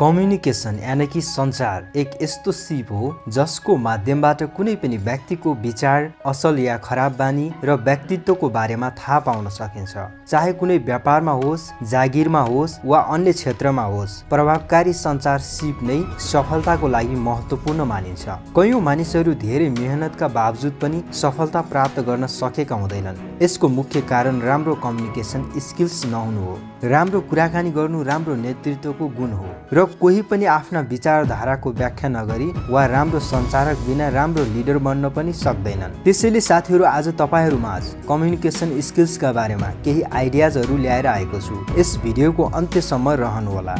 Communication यानी कि सञ्चार एक यस्तो सिप हो जसको माध्यमबाट कुनै पनि व्यक्तिको विचार, असल या खराब बानी र व्यक्तित्वको बारेमा थाहा पाउन सकिन्छ। चाहे कुनै व्यापारमा होस्, जागिरमा होस् वा अन्य क्षेत्रमा होस्, प्रभावकारी सञ्चार सिप नै सफलताको लागि महत्त्वपूर्ण मानिन्छ। कयौं मानिसहरू धेरै मेहनतका बावजुद पनि सफलता प्राप्त गर्न सकेका हुँदैनन्। यसको मुख्य कारण राम्रो कम्युनिकेसन स्किल्स नहुनु हो। राम्रो कुराकानी गर्नु राम्रो नेतृत्वको गुण हो र कोही पनि आफ्ना विचारधाराको व्याख्या नगरी वा राम्रो सञ्चारक बिना राम्रो लिडर बन्न पनि सक्दैनन्। त्यसैले साथीहरू, आज तपाईहरुमाझ कम्युनिकेसन स्किल्सका बारेमा केही आइडियाजहरू ल्याएर आएको छु। यस भिडियोको अन्त्यसम्म रहनुहोला।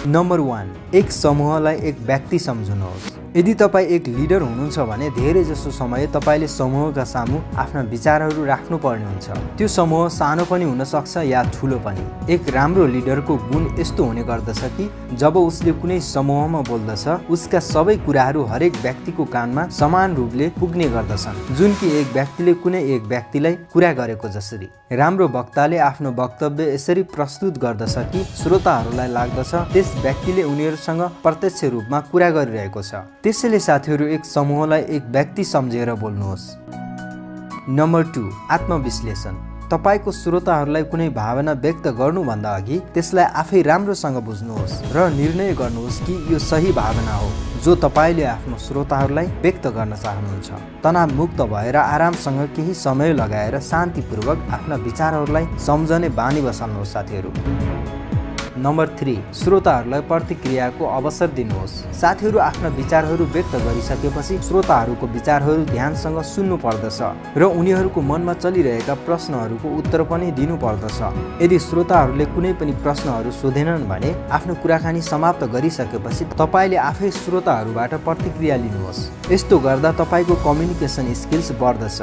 नम्बर 1, एक समूहलाई एक व्यक्ति सम्झनुहोस्। यदि तपाईं एक लिडर हुनुहुन्छ भने धेरै जसो समय तपाईले समूहका सामु आफ्ना विचारहरू राख्नुपर्ने हुन्छ। त्यो समूह सानो पनि हुन सक्छ या ठूलो पनि। एक राम्रो लिडरको गुण यस्तो हुने गर्दछ कि जब उसले कुनै समूहमा बोल्दछ, उसका सबै कुराहरू हरेक व्यक्तिको कानमा समान रूपले पुग्ने गर्दछन्, जुन कि एक व्यक्तिले कुनै एक व्यक्तिलाई कुरा गरेको जसरी। राम्रो वक्ताले आफ्नो वक्तव्य यसरी प्रस्तुत गर्दछ कि श्रोताहरूलाई लाग्दछ त्यस व्यक्तिले उनीहरूसँग प्रत्यक्ष रूपमा कुरा गरिरहेको छ। त्यसैले साथीहरू, एक समूहलाई एक व्यक्ति सम्झेर बोल्नुहोस्। नम्बर 2, आत्मविश्लेषण। तपाईको श्रोताहरूलाई कुनै भावना व्यक्त गर्नुभन्दा अघि त्यसलाई आफै राम्रोसँग बुझ्नुहोस् र निर्णय गर्नुहोस् कि यो सही भावना हो जो तपाईले आफ्नो श्रोताहरूलाई व्यक्त गर्न चाहनुहुन्छ। तनावमुक्त भएर आरामसँग केही समय लगाएर शान्तिपूर्वक आफ्ना विचारहरूलाई सम्झने बानी बसाल्नुहोस् साथीहरू। नम्बर 3, श्रोताहरूलाई प्रतिक्रियाको अवसर दिनुहोस्। साथीहरू, आफ्ना विचारहरू व्यक्त गरिसकेपछि श्रोताहरूको विचारहरू ध्यानसँग सुन्नु पर्दछ र उनीहरूको मनमा चलिरहेका प्रश्नहरूको उत्तर पनि दिनु पर्दछ। यदि श्रोताहरूले कुनै पनि प्रश्नहरू सोधेनन् भने आफ्नो कुराकानी समाप्त गरिसकेपछि तपाईले आफै श्रोताहरूबाट प्रतिक्रिया लिनुहोस्। यस्तो गर्दा तपाईको कम्युनिकेसन स्किल्स बढ्दछ।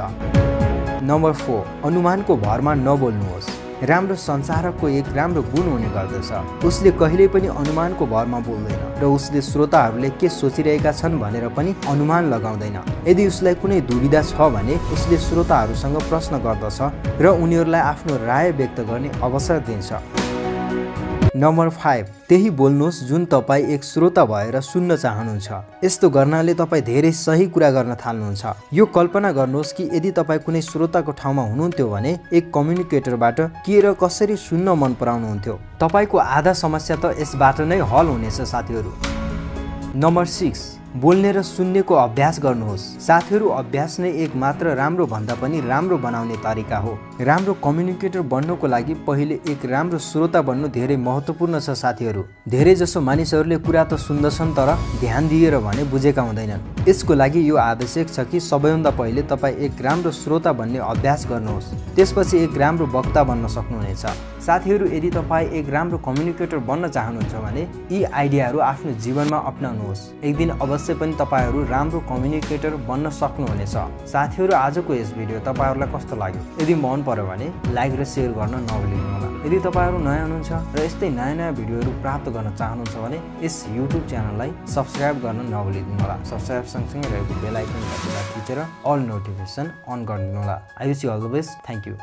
नम्बर 4, अनुमानको भरमा नबोल्नुहोस्। राम्रो सञ्चारकको एक राम्रो गुण हुने गर्दछ। उसले कहिल्यै पनि अनुमानको भरमा बोल्दैन र उसले श्रोताहरूले के सोचिरहेका छन् भनेर पनि अनुमान लगाउँदैन। यदि उसलाई कुनै दुविधा छ भने उसले श्रोताहरूसँग प्रश्न गर्दछ र उनीहरूलाई आफ्नो राय व्यक्त गर्ने अवसर दिन्छ। नम्बर 5, त्यही बोल्नुहोस् जुन तपाईँ एक श्रोता भएर सुन्न चाहनुहुन्छ। यस्तो गर्नाले तपाईँ धेरै सही कुरा गर्न थाल्नुहुन्छ। यो कल्पना गर्नुहोस् कि यदि तपाईँ कुनै श्रोताको ठाउँमा हुनुहुन्थ्यो भने एक कम्युनिकेटरबाट के र कसरी सुन्न मन पराउनुहुन्थ्यो। तपाईको आधा समस्या त यसबाट नै हल हुनेछ साथीहरू। नम्बर 6, बोल्ने र सुन्नेको अभ्यास गर्नुहोस्। साथीहरू, अभ्यास नै एक मात्र राम्रो भन्दा पनि राम्रो बनाउने तरिका हो। राम्रो कम्युनिकेटर बन्नको लागि पहिले एक राम्रो श्रोता बन्नु धेरै महत्त्वपूर्ण छ साथीहरू। धेरै जसो मानिसहरूले कुरा त सुन्दछन् तर ध्यान दिएर भने बुझेका हुँदैनन्। यसको लागि यो आवश्यक छ कि सबैभन्दा पहिले तपाईँ एक राम्रो श्रोता बन्ने अभ्यास गर्नुहोस्। त्यसपछि एक राम्रो वक्ता बन्न सक्नुहुनेछ। साथीहरू, यदि तपाईँ एक राम्रो कम्युनिकेटर बन्न चाहनुहुन्छ भने यी आइडियाहरू आफ्नो जीवनमा अपनाउनुहोस्। एक दिन अवश्य पनि तपाईहरू राम्रो कम्युनिकेटर बन्न सक्नुहुनेछ। साथीहरू, आजको यस भिडियो तपाईहरूलाई कस्तो लाग्यो? यदि मन पर्यो भने लाइक र सेयर गर्न नभुल्नुहोला। यदि तपाईँहरू नयाँ हुनुहुन्छ र यस्तै नयाँ प्राप्त गर्न चाहनुहुन्छ भने यस युट्युब च्यानललाई सब्स्क्राइब गर्न नभुलिदिनुहोला। सब्स्क्राइब सँगसँगै रहेको बेल आइकन थिचेर अल नोटिफिकेसन अन गरिदिनुहोला। I wish you all the best. Thank you.